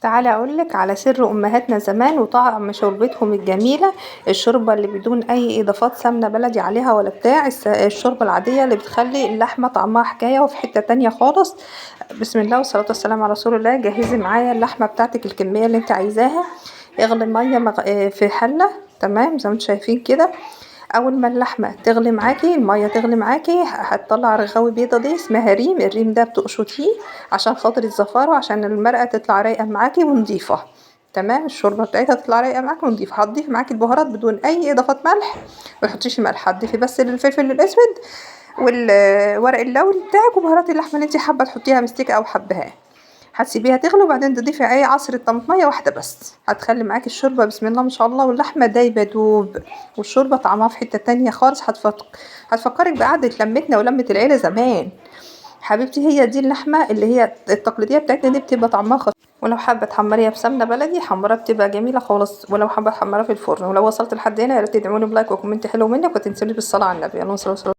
تعالى اقولك على سر امهاتنا زمان وطعم شوربتهم الجميلة، الشوربة اللي بدون اي اضافات سمنه بلدي عليها ولا بتاع، الشوربة العادية اللي بتخلي اللحمة طعمها حكاية وفي حتة تانية خالص. بسم الله والصلاة والسلام على رسول الله. جهزي معايا اللحمة بتاعتك الكمية اللي انت عايزاها، اغلي مية في حله، تمام زي ما انتم شايفين كده. اول ما اللحمة تغلي معاكي، المية تغلي معاكي، هتطلع رغاوي بيضة دي اسمها ريم. الريم ده بتقشطيه عشان خاطر الزفاره وعشان المرقه تطلع رايقة معاكي ونضيفه، تمام. الشوربة بتاعتها تطلع رايقة معاكي ونضيفه. هتضيفي معاكي البهارات بدون اي اضافات ملح، ما تحطيش ملح، هتضيفي بس الفلفل الاسود والورق اللوري بتاعك وبهارات اللحمة اللي انت حابة تحطيها مستكه او حبهان. هتسيبيها تغلي وبعدين تضيفي اي عصره طماطميه واحدة بس، هتخلي معاكي الشوربة بسم الله ما شاء الله، واللحمة دايبه دوب، والشوربه طعمها في حتة تانية خالص. هتفكرك بقعده لمتنا ولمه العيلة زمان حبيبتي. هي دي اللحمة اللي هي التقليدية بتاعتنا دي، بتبقى طعمها خطير. ولو حابة تحمريها بسمنه بلدي حمرها بتبقى جميلة خالص، ولو حابة تحمرها في الفرن. ولو وصلت لحد هنا يا ريت تدعموني ب like و comment حلو منك، وتنسوني بالصلاة على النبي. اللهم صل وسلم.